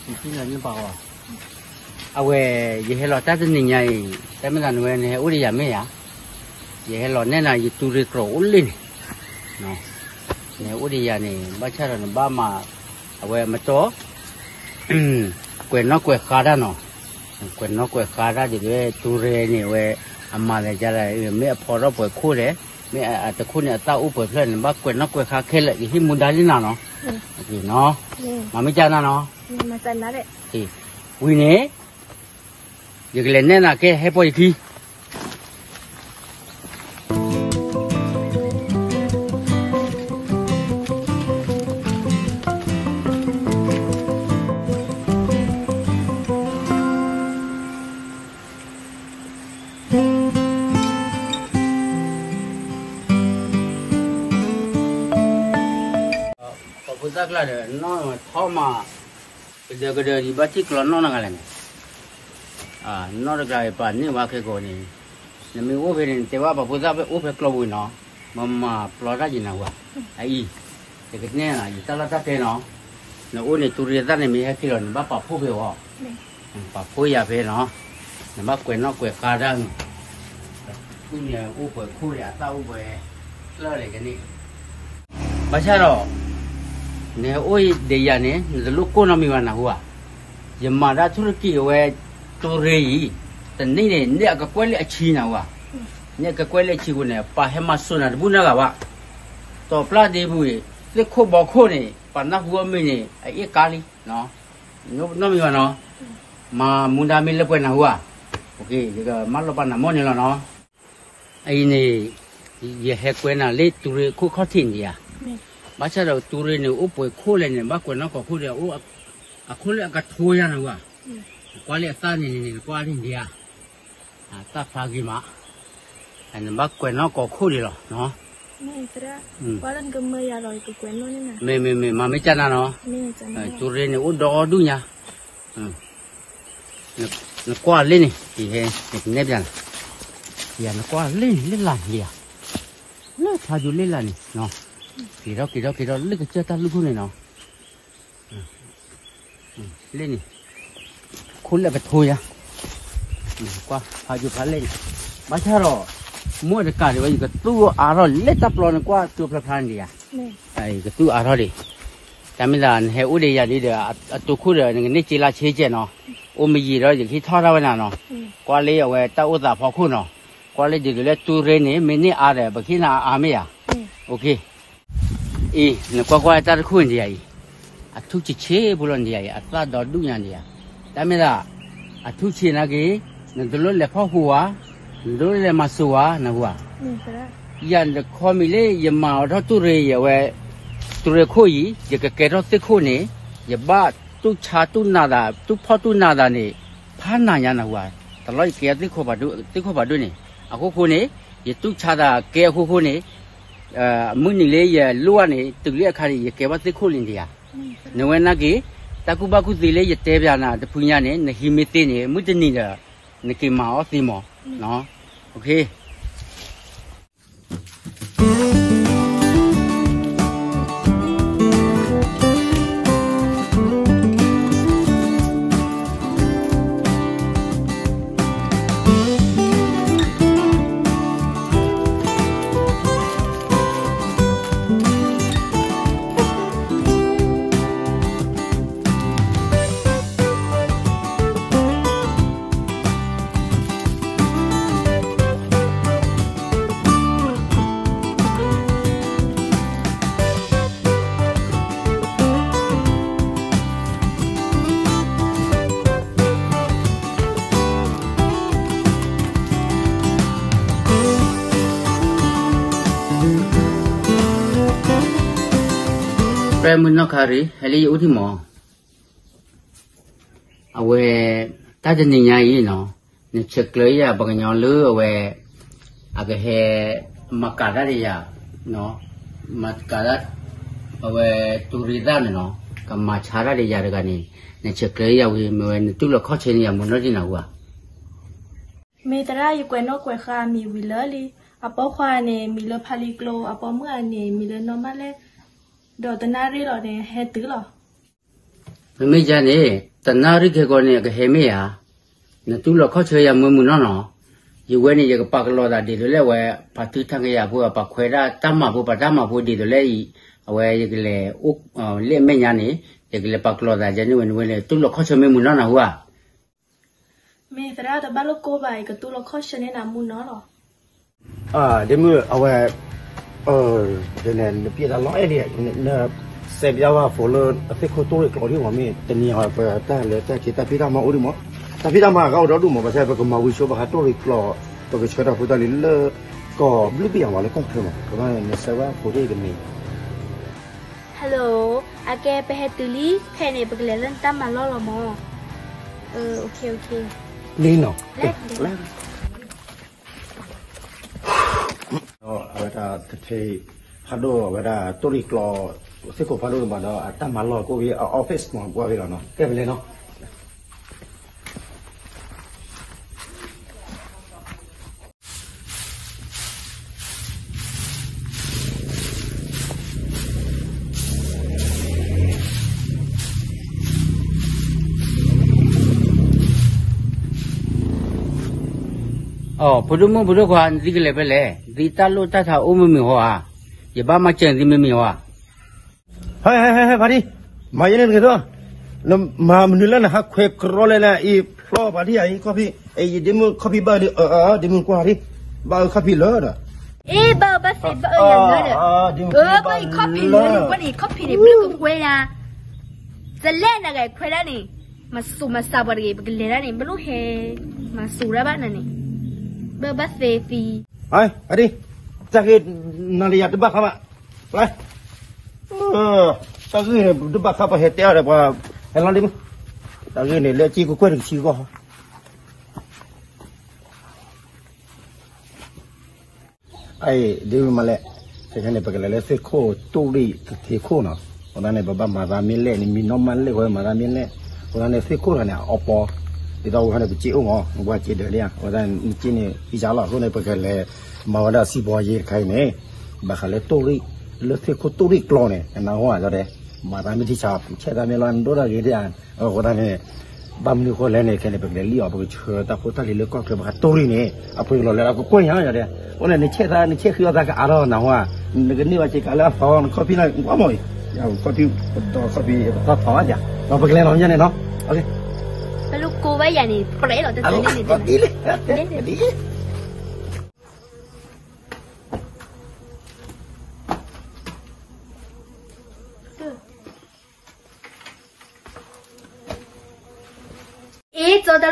နပၢ်အီၤ, အဝဲ ယဟဲလီၤတၢ်တနံၤညါအံၤ တၢ်မ့ၢ်သးနဝဲနဟဲအိၣ်ဒီးယၤမ့ၢ်ဧါ, ယဟဲလီၤနဲၣ်နၤ ယတူၢ်ရ့ၣ်ကြီၤအိၣ်လၢန့ၣ်, နဟဲအိၣ်ဒီးယၤန့ၣ် ဘၣ်ဆၣ်ဒီးနဘၣ်မၤ အဝဲမတီၢ် ကွဲးနီၣ်ကွဲးဃါတၢ်နီၤ, ကွဲးနီၣ်ကွဲးဃါတၢ်ဒ်ဝဲတူၢ်ရ့ၣ်န့ၣ်ဝဲ အမၤလဲၤကလဲၣ် မ့ၢ်အဖီထီၣ်ပှဲၤခိၣ်လဲၣ်, မ့ၢ်အတခိၣ်န့ၣ်အသၣ်အိၣ်ပှဲၤဖျၢၣ်န့ၣ် နဘၣ်ကွဲးနီၣ်ကွဲးဃါခဲလၢာ် ယဟ့ၣ်မူဒါလံနၤနီၤ, မၤမ့ၢ်ကၢ်နၤနီၤ, ဝံၤန့ၣ် ယကလဲၤနဲၣ်နၤကဲဟဲပိာ်ယခံ ပှၤဖိသၣ်ကျါဒီး နီၢ်ထီၣ်မး ကဒၢကဒၢဒံးဘၣ်ထံၣ်ကျီနီၣ်နဂၤလဲၣ်န့ၣ်, နီၢ်တကျါပာ်န့ၢ်ဝဲခဲကိာ်န့ၣ်, နမ့ၢ်အိၣ်ဖဲန့ၣ် နတဲဘၣ်ပှၤဖိသၣ်ဖဲအိၣ်ဖဲကျီပူၤနီၤ, မၤမၤပျီတၢ်ယံၤနၤဝဲ, အအံၤ, ယကနဲၣ်နၤ ယတၢ်လီၢ်တၢ်ကျဲနီၤ, နအိၣ်န့ၣ် တူၢ်ရ့ၣ်သၣ်န့ၣ် မ့ၢ်ဟဲက့ၤလီၤ နဘၣ်ပာ်ဖှိၣ်ဖဲအီၤ ပာ်ဖှိၣ်ယၤဖဲနီၤ, နဘၣ်ကွဲးနီၣ်ကွဲးဃါတၢ်န့ၣ်, သူန့ၣ်အိၣ်ပှဲၤခိၣ်ဒီး အသၣ်အိၣ်ပှဲၤဖျၢၣ်လဲၣ်ကန့ၣ်, ဘၣ်ဆၣ်ဒီး နဟဲအိၣ်ဒီးယၤန့ၣ် နတလိၣ်ကိၢ်နီတမံၤဘၣ်နၢ်ဟူဧါ, ယမၤတၢ်ထူရကံအဝဲ တူၢ်ရ့ၣ်အံၤ, တနံၣ်န့ၣ် န့ၢ်အကကွဲၢ်လၢအဆံနၢ်ဟူဧါ, န့ၢ်အကကွဲၢ်လၢအဆံအဃိန့ၣ် ပၢ်ဟဲမၤစိာ်နၤတဘူၣ်နီတဂၤဘၣ်, တီၤပျၢ်ဒ့ပူၤအံၤ သ့ၣ်ခိၣ်ဘီခိၣ်န့ၣ် ပှၤနၢ်ဟူအမ့ၢ်န့ၣ် အအ့ၣ်ကါလံ နီတမံၤဘၣ်နီၤ, မၤမူဒါမ့ၢ်လၢပှဲၤနၢ်ဟူဧါ, ယကမၢလီၤပာ်နၤမီၢ်န့ၣ်လီၤနီၤ, အအံၤန့ၣ် ယဟဲကွဲးနၤလၢတူၢ်ရ့ၣ်အခိၣ်ခီၣ်ထံးန့ၣ်ဧါ, ဘၣ်ဆၣ်ဒီးတူၢ်ရ့ၣ်န့ၣ် အိၣ်ပှဲၤခိၣ်လဲၣ်န့ၣ် ဘၣ်ကွဲးနီၣ်ကွဲးဃါဒီး အခိၣ်လၢအကထိယါနၢ်ဟူဧါ, ကွၢ်လၢအသၣ်န့ၣ်န့ၣ် နကွၢ်လၢန့ၣ်ဧါ, အသၣ်ဖျါဂ့ၤမး, နဘၣ်ကွဲးနီၣ်ကွဲးဃါဒံးလီၤ, မ့ၢ်မ့ၢ်မ့ၢ် မၤမ့ၢ်ကၢ်နၤနီၤ, တူၢ်ရ့ၣ်န့ၣ်အိၣ်ဒီဒူၣ်ညါ, နကွၢ်လၢန့ၣ် ယဟဲ ယကနဲၣ်ပျးနၤ, ယၤနကွၢ်လၢန့ၣ် လၢလၢ်န့ၣ်ဧါ, လၢဖးယိၤလၢလၢ်န့ၣ်, က့ၤထီၣ်က့ၤထီၣ်က့ၤထီၣ်လၢကစၢၢ်တၢ်လူၢ်ခိၣ်န့ၣ်နီၤ, လၢန့ၣ်, ခိၣ်လၢအကထိယါ, ကွၢ်ဖးယိၤဖးလဲၢ်န့ၣ်, ဘၣ်ဆၣ်ဒီး, မ့ၢ်တကးဒံးဝဲ ယကသူၣ်အါထီၣ်လၢတၢ်ပျီနကွၢ်ကၠိဖျါဖျါန့ၣ်ဧါ, ယကသူၣ်အါထီၣ်ဒံး, တၢ်မ့ၢ်သးနဟဲအိၣ်ဒီးယၤဒ်ဒီး အတိခိၣ်ဒီး နကန့ၢ်စ့လါဆ့ကဲနီၤ, အိၣ်မ့ၢ်ယံာ်ဒီး ယကဟ့ၣ်ထီၣ်တၢ်ဝဲနၤနီၤ, ကွၢ်လၢအဝဲတၢ်အိၣ်သးဖီခိၣ်နီၤ, ကွၢ်လၢဒ်သိးလၢတူၢ်ရ့ၣ်န့ၣ် မ့ၢ်န့ၢ်အါဒီး ပကဟ့ၣ်နၤအါမ့ၢ်ဧါ, အံၤ နကွၢ်ကွၢ်တၢ်တခိၣ်န့ၣ်ဒံးဧါအံၤ, အထူၣ်ဆံးဆံးဖိလီၤန့ၣ်ဧါအံၤ အသၣ်ဒီဒူၣ်ညါန့ၣ်ဧါ, တၢ်မ့ၢ်သး, အထူၣ်ဆံးနာ်က့ၤ, နတလိၣ်လဲၤဖီၣ်ဃိဝါ, နတလိၣ်လဲၤမၤစိာ်ဝါ နၢ်ဟူဧါ, ယၤတခီမံၤလၢယမၤအီၤထီၣ်တူၢ်ရ့ၣ်အံၤအဝဲ, တူၢ်ရ့ၣ်ခိၣ်အံၤ ယကကဲထီၣ်သ့ၣ်ခိၣ်န့ၣ်, ယဘၣ်တူၢ်ဆါတူၢ်နးသး တူၢ်ဖီၣ်တူၢ်နးသးန့ၣ်, ဖးနၤညါနၢ်ဟူဧါ, တလီၢ်ယကဲထီၣ်သ့ၣ်ခိၣ်, သ့ၣ်ခိၣ်ဖးဒိၣ်န့ၣ်, အဃိဃိန့ၣ်, ယတူၢ်ဆါသးကဲအဃိဃိန့ၣ် မုၢ်နံၤလၢယလိၣ်ဧါန့ၣ် တုၤလၢအခါန့ၣ် ယကဲဘၣ်သ့ၣ်ခိၣ်လံဒံးဧါ, နဝဲနာ်က့ၤ, တၢ်ကူၣ်ဘၣ်ကူၣ်သ့လၢယတဲပျးနၤတဖုညါန့ၣ် နဟံးမ့ၢ်သ့န့ၣ် မုၢ်တနံၤဒီး, နက့ၤမၤအီၣ်သ့မး, ပဲမုၢ်နီၢ်ခါရံၤ ဟဲလၢယအိၣ်ထံၣ်မး, အဝဲ, တၢ်တနံၤညါအံၤနီၤ, နဆဲးကျၢယၤပှၤကညီလၢအဝဲ, အကဟဲ, မၤကၤတၢ်ဒီးယၤ, မၤကၤတၢ်, အဝဲ, တူၢ်ရ့ၣ်သၣ်န့ၣ်နီၤ, ကမၤဆါတၢ်ဒီးယၤတဂၤန့ၣ်, နဆဲးကျၢယၤဝံၤ မ့ၢ်ဝဲနတူၢ်လိာ်ခီၣ်ဆၢန့ၢ်ယၤမ့ၢ်နီၢ်ဒံးနၢ်ဟူဧါ. မ့ၢ်သရၣ်ယကွဲးနီၣ်ကွဲးဃါအမံၤဝံၤလၢာ်လံ, အပိာ်ခွါန့ၣ်မံၤလၢဖးလံကျိ, အပိာ်မုၣ်အန့ၣ်မံၤလၢနီၢ်မၢ်လဲၣ်, ဒီးတနၣ်ရံၣ်လီၤန့ၣ် ဟဲတုၤလီၤ. မ့မ့ၢ်ယၤန့ၣ် တနၣ်ရံၣ်ကဲကီန့ၣ် အကဟဲမ့ၢ်ဧါ, နတူၢ်လိာ်ခီၣ်ဆၢယၤမုာ်မုာ်နီၢ်နီၢ်, ယဝဲန့ၣ် ယကပာ်ကလီၤသးဒ်သိးလၢဝဲ ပှၤထုးထါကယၤဖိ ပှၤခွဲးဒၣ်တၢ်မၤဖိ ပှၤတၢ်မၤဖိဒ်သိးလၢအံၤ, အဝဲယကလဲၤအိၣ်လၢအမဲာ်ညါန့ၣ်, ယကလဲၤပာ်ကလီၤသးယဲန့ၣ်ဝဲန့ၣ်ဝဲန့ၣ် တူၢ်လိာ်ခီၣ်ဆၢမ့ၢ်မုာ်နီၢ်နၢ်ဟူဧါ. မ့ၢ်သရၣ်တဘၣ်လိၣ်ကိၢ်ဘၣ် ယကတူၢ်လိာ်ခီၣ်ဆၢန့ၢ်နၤမုာ်နီၢ်လီၤ. ဒ့မုၣ် အဝဲ ဒ်န့ၣ် နပျဲတၢ်လီၤအဲၣ်ဒံး နစဲးပျါဝဲအဖိလၢအသ့ၣ်ခိၣ်တိၢ်ရ့ၣ်ကျိးဒံးမး မ့ၢ်တနံၤအံၤ ပတၢ်လဲၤတၢ်က့ၤတၢ်ဖံးတၢ်မၤအိၣ်ဒံးမး, တၢ်ဖံးတၢ်မၤအဂၤအိၣ်ဒီဒူၣ်မး ဘၣ်ဆၣ်ပကမၤဝံၤဆိ ပဟးတိၢ်ရ့ၣ်ကျိး ပကဆှၢတၢ်ဖိတၢ်လံၤလၢ ကီၢ်ဘျုးဘ့ၣ်အမးလၢကီၢ်ချၢမး ပဘၣ်နစဲးဝဲအဖိတ့ၢ်တမံၤ Hello, အကဲပဟဲတုၤလံ ဖဲန့ၣ် ပကလဲၤလၢနတၢ်မၤလီၢ်လီၤမး. လံနီၤ အဝဲဒၣ်တထံၣ် ဖးဒိၣ်အဝဲဒၣ်တိၢ်ရ့ၣ်ကျိး သ့ၣ်ခိၣ်ဖးဒိၣ်တဘၣ်ဒီး အတၢ်မၤလီၢ်ကိးဝဲအ office မး ကွၢ်ဝဲလီၤနီၤ ကဲပလဲၤနီၤ. အိ ဖိဒိၣ်မုၣ်ဖိဒိၣ်ခွါ နသုကလဲၤဖဲလဲၣ်, သုတၢ်လိၣ်တၢ်ထးအိၣ်မ့ၢ်မ့ၢ်ဟီဧါ, ယဘၣ်မၤစၢၤသုမ့ၢ်မ့ၢ်ဟီဧါ. ဟဲ ဟဲ ဟဲ ဟဲ ဖါတံၢ်, မၤယဲန့ၣ်တဂ့ၤသိး, နမၤမနုၤလၢနဟးခွဲးကြီလဲၣ်န့ၣ် အံၤဖျီဖါတံၢ်ဧါ အံၤခီၣ်ဖံး, အံၤဒ့မုၣ်ခီၣ်ဖံးဘၣ်ဒီး အၢ ဒ့မုၣ်ကွၢ်တံၢ်, ဘၣ်အၢခီၣ်ဖံးလၢဒီး အ့ ဘၣ်အၢဘၣ်သ့ ဘၣ်အၢယၤလၢဒီး, အၢ ဘၣ်အၢခီၣ်ဖံးလၢန့ၣ် ကွၢ်န့ၣ် ခီၣ်ဖံးန့ၣ် ဘျုးကကွဲယၤ, တလဲၣ်နဂဲၤခွဲးဒၣ်န့ၣ်, မၤစူၤမၤစးပှၤတဂ့ၤ ပကလဲၤဒၣ်န့ၣ် ဘၣ်လိၣ်ဟဲ မၤစူၤဒၣ်ဘၣ်နၤန့ၣ်, ဘၣ်အၢဘၣ်သ့သံ, ဟဲ အဒံၣ်, တၢ်ဂ့ၢ်နၤလၢယၤတဘၣ်ခါဘၣ်, ပျဲ တၢ်ဂ့ၢ်န့ၣ် တဘၣ်ခါပှၤဟဲတဲအီၤဒီးပှၤ ဟဲလီၤဒ့မုၣ်, တၢ်ဂ့ၢ်န့ၣ် လၢက့ၤကွဲကွဲတကဆံဂီၢ် အံၤ ဒ့မုၣ်မးလဲၣ်, ခဲခဲန့ၣ် ပကလဲၤလၢသ့ၣ်ခိၣ်တိၢ်ရ့ၣ်တထံခိၣ်နီၤ, အဃိသတးန့ၣ် ပဘၣ်မၤသးမ့ၢ်လဲၣ်န့ၣ် မံၤနီၢ်မးလဲၣ်ဝဲမၤသးမ့ၢ်လဲၣ်, အဃိသတးန့ၣ် သ့ၣ်ခိၣ်တခါန့ၣ် အီပီ, ဒ်သိးအဃိန့ၣ် ပစ့အိၣ်မး ပှၤစ့ဒၢးန့ၣ် အဃိသတးန့ၣ် နစ့န့ၣ် ဖံစါလီၤ အဃိန့ၣ် ပကလဲၤ မၤဝဲဒၣ်စံးပီယ့ၢ်တခါအံၤန့ၣ်, ဘၣ်ဃးလၢတိၢ်ရ့ၣ် လၢသ့ၣ်ခိၣ်တိၢ်ရ့ၣ်ကျိးန့ၣ် နၢ်ဟူဧါဒီး, မၤသးမ့ၢ်ထံဆး ဆဲးသးမ့ၢ်လီၤ နဒိၣ်တၢ်ဂ့ၤဒ်ဧါ, အဃိသတးန့ၣ် ဘၣ်မနုၤဃိလဲၣ်န့ၣ် ခဲန့ၣ် ပကလဲၤလံအီၤ ပကဆှၢတၢ်ဖိတၢ်လံၤလၢကီၢ်ချၢ ပှၤတိၢ်ရ့ၣ်န့ၣ် အပှ့ၤကလီၤလၢအကကွဲၢ်ညါယၤဒီး, အဃိန့ၣ် နဆဲးသး နဆဲးဃံအီၤသးကအါထီၣ်နၢ်ဟူဧါ, နကန့ၢ်ဘၣ်စ့ကၤလၢအသီ နခီၣ်ဖံးလၢကွၢ်မီၢ်အံၤ, ယခီၣ်ဖံး ပဒီခီၣ်ဖံး ပသီထီၣ်ဘၣ်ယၤ, ဒီးပကလဲၤလီၤညါန့ၣ်နီၤ, ပလိၣ်ကိးဘၣ်ယၤန့ၣ် ပြဲးလီၤတသ့န့ၣ်, အ့ ကၠီတၢ်လီၢ်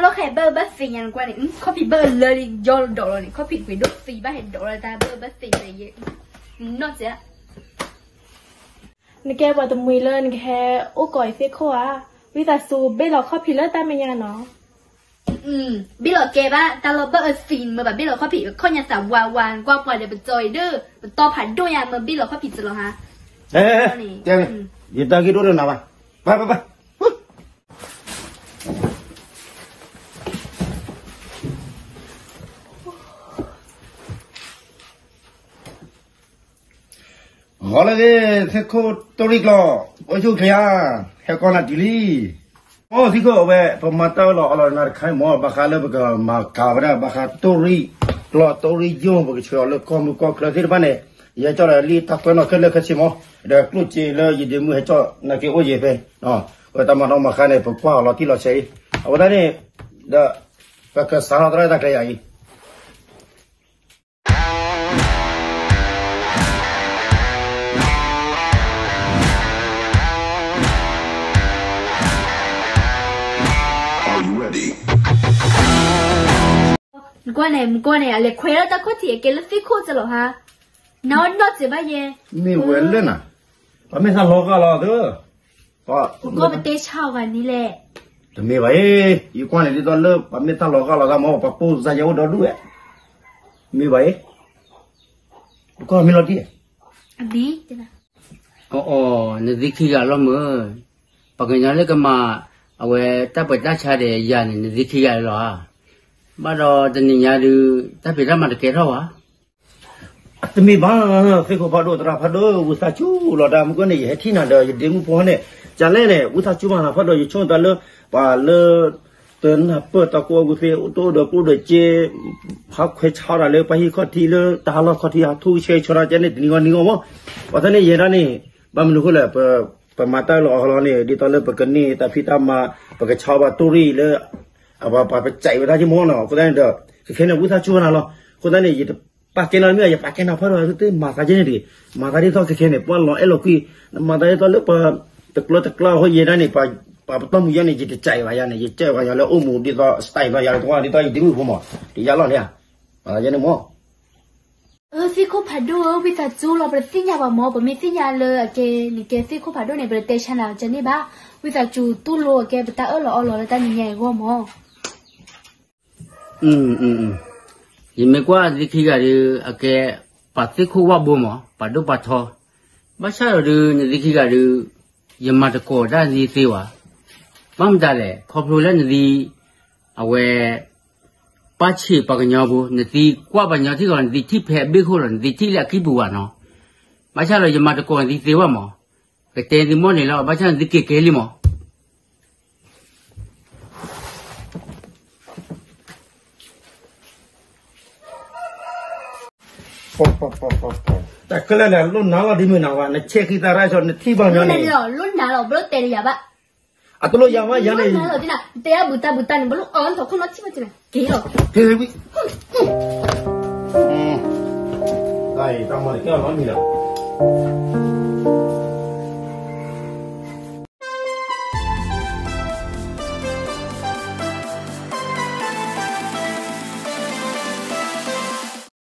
ဃဲ ဘၣ်အၢဘၣ်သ့ညါနကွၢ်န့ၣ်, ခီၣ်ဖံးဘၣ်အၢလၢယီၢ်ဒိးလီၤန့ၣ်, ခီၣ်ဖံးကွံာ်ဒိၣ်သံဘၣ်ဟဲဒိးလီၤတၢ် ဘၣ်အၢဘၣ်သ့န့ၣ်, နီၢ်စဲး နကဲပှၤတမှံၤလၢနကဟဲအိၣ်ကိးအံၤသ့ၣ်ခိၣ်ဧါ, ဝံသးစူၤဘ့ၣ်လီၤခီၣ်ဖံးလၢတၢ်မဲာ်ညါနီၤ. ဘ့ၣ်လီၤကဲဘၣ် တၢ်လီၢ်ဘၣ်အၢသံ မ့ၢ်ဘၣ်ဘ့ၣ်လီၤခီၣ်ဖံး ခီၣ်ညါသးဝါဝါ နကွၢ်ပှၤဒီးပကၠီအံၤဒီး ပတီၢ်ဖးဒိၣ်ညါ မ့ၢ်ဘ့ၣ်လီၤခီၣ်ဖံးစလီၤဟါ, ယတၢ်ဂ့ၢ်ဒိၣ်ဒိၣ်နၤဘၣ်, ဘၣ်ဘၣ်ဘၣ် ဂီၤလၢအဂ့ၤ သ့ၣ်ခိၣ်တိၢ်ရ့ၣ်ကျိး အိၣ်ဆူၣ်ချ့ဧါ, ဟဲကီၢ်နၤတုၤလံ. အိၣ်သ့ၣ်ခိၣ် အဝဲ ပမၤတၢ်အၢၣ်လီၤအီလီၤနၤတခါအံၤမ့ၢ် ဘၣ်ဃးလၢပကမၤကၤဝဲဒၣ် ဘၣ်ဃးတိၢ်ရ့ၣ်ကျိး တိၢ်ရ့ၣ်ယိာ် ပကဆှၢအီၤလၢကီၢ်မုၢ်ကီၢ်ချၢသ့ၣ်တဖၣ်န့ၣ် ယဟဲကၠီၣ်ဒီးလံတၢ်ကွဲးနီၣ်ခဲလၢာ်ခဲဆ့မ့ၢ် ဒီးကျိၣ်စ့လၢယဒ့မုၣ်ဟဲကၠီၣ် နာ်က့အိၣ်ယဲၤဖဲ အဝဲတၢ်မၤနီၣ်မၤဃါန့ၣ် ပကွၢ်အီၤလီၤတံၢ်လီၤဆဲးအံၤ အဝဲဒၣ်န့ၣ် ဒီး ပကစးထီၣ်သရၣ်တၢ်ကျဲၤယၤအံၤ နကွၢ်န့ၣ် မုၢ်ကီၢ်န့ၣ် အလဲၤခွဲးလၢတၢ်ခီၣ်ထံး အကဲလၢသ့ၣ်ခိၣ်စလီၤဟါ, နနီၢ်စ့ဘၣ်ယဲ, မ့ၢ်ဝဲလၢနၤ, ပှၤမ့ၢ်တၢ်လီၤဂာ်လီၤသၢ, ပကီၢ်ပတဲဆါအီၤဂၤန့ၣ်လဲၣ်, တမ့ၢ်ဘၣ်အံၤ, ယကွၢ်န့ၣ်ဒ်သိးလၢ ပှၤမ့ၢ်တၢ်လီၤဂာ်လီၤသးမ့ၢ် ပှၤပိာ်စါယဲအိၣ်ဒီဒူၣ်ဝဲ, မ့ၢ်ဘၣ်အံၤ, ပကီၢ်မ့ၢ်လီၤတံၢ်, အဘံ အီၤ နသ့ခံဂၤလီၤမုၢ်, ပှၤကညီလၢကမၤ အဝဲတၢ်ပှဲၤတၢ်ဆါဒီးယၤန့ၣ် နသ့ခံဂၤလီၤဧါ, ဘၣ်ဒီးတနံၤညါဒုး တၢ်ဖံးတၢ်မၤတကဲထီၣ်ဘၣ်, တမ့ၢ်ဘၣ်, သ့ၣ်ခိၣ်ဖးဒိၣ်သရၣ်ဖးဒိၣ် ဝံသးစူၤလီၤတၢ်မုၢ်ကီၢ်န့ၣ် ယဟဲထံၣ်နၤဒီးယဒ့မုၣ်ဖိန့ၣ်, ကလဲၣ်န့ၣ် ဝံသးစူၤမးနၤဖးဒိၣ် ယဆိကမိၣ်သးလၢ ပှၤလၢ တနၢ်ပၢၢ်တၢ်ကူၣ်ဘၣ်ကူၣ်သ့ တအိၣ်ဒီးကျိၣ်ဒီးစ့ ဟးခွဲးဆါအီၣ်တၢ်လၢပှၤဟံၣ်ခီၣ်ထံးလၢတၢ်ဟးလီၢ်ခီၣ်ထံး ဟးထူဆဲးဆၢတၢ်ကဲန့ၣ် တနံၤဂီၢ်နံၤဂီၢ်မး, ပှၤသ့ၣ်န့ၣ်ယဲဒၣ်န့ၣ် ဘၣ်မနုၤအဃိလဲၣ် ပမၤတၢ်လီၤအီလီၤန့ၣ် ဒ်သိးလၢပကန့ၢ်တၢ်ဖံးတၢ်မၤ ပကဆါအီၣ်ဘၣ်တိၢ်ရံၣ်လၢ အပှၤပစံးဝဲဒၣ်က့မ့ၢ်နီၤ, အဃိသတးန့ၣ်ဒီး ခဲခဲန့ၣ် ဝံသးစူၤနၤလီၤ, အဃိသတးန့ၣ် ယပာ်ကဲနီၤမ့ၢ် ယပာ်ကဲနီၤဖးဒိၣ်သ့ မၤသးကဲန့ၣ်တဂ့ၤ, မၤသးဒ်သိးခဲခဲန့ၣ် ပှၤလီၤအဲၣ်လီၤကွံ, နမၤသးဒ်သိးလၢပှၤ တကျၢတကျါအဃိယဲဒၣ်န့ၣ် ပှၤပတီၢ်မုၢ်ယဲန့ၣ် ယတစံးဘၣ်ယၤန့ၣ် ယစံးဘၣ်ယၤလၢအိၣ်မူဒ်သိး style လီၤယၤတဝၢ်ဒ်သိးယဒ့မုၣ်ဖိမး, တယါလီၤန့ၣ်ဧါ, မၤသးယဲန့ၣ်မး အၢ သ့ၣ်ခိၣ်ဖးဒိၣ်ဧၢ ဝံသးစူၤလီၤ ပတသ့ၣ်ညါဘၣ်မး ပမ့ၢ်သ့ၣ်ညါလၢအကဲ နကဲသ့ၣ်ခိၣ်ဖးဒိၣ်န့ၣ် ပတတဲဆါနၤကန့ၢ်ဘၣ်, ဝံသးစူၤတူၢ်လိာ်အကဲပတၢ်အၢၣ်လီၤအီလီၤလၢတၢ်နံၤညါအံၤအဂီၢ်မး. ယမ့ၢ်ကွၢ်နသုခံဂၤဒီး အကဲ ပှၤသ့ၣ်ခိၣ်ဝၣ်ဘိမး ပှၤဒိၣ်ပှၤထီ, ဘၣ်ဆၣ်ဒီးနသုခံဂၤဒီး ယမၤတကိးတၢ်နသုသ့ဝဲ, ဘၣ်မတၤလဲၣ် ခီဖျိလၢနသု အဝဲ ပၢ်ဆံးပှၤကညီဖိ နသုကွၢ်ပှၤကညီထံၣ်ကီး နသုထံၣ်ဖဲအဘ့ၣ်ခိၣ်လီၤ နသုထံၣ်လၢအကံၢ်ပူၤဘၣ်နီၤ, ဘၣ်ဆၣ်ဒီးယမၤတကိးနသုသ့ဝဲမး, ကတဲနသုမီၢ်န့ၣ်လီၤ ဘၣ်ဆၣ်နသုက့ၤကဲလံမး တၢ်ခဲလၢာ်န့ၣ် လိၣ်နၤလီၤဒ်မုၢ်နၤဝဲ နဆဲးဃံသးရၢ်ဆီ နထံၣ်ဘၣ်ညီန့ၣ် လိၣ်နၤလီၤ ဘၣ်လိၣ်တဲလၢယၤဘၣ်, အတလိၣ်ယၤမးယၤန့ၣ် တဲအဘူးတၢ်ဘူးတၢ်န့ၣ် ဘၣ်လိၣ်အီၣ်ထီၣ်ခိၣ်နီၣ်ထံၣ်ဘၣ်က့ၤလီၤ, က့ၤလီၤ, တၢ်မၤန့ၣ်ကဲလီၤမံၤလီၤ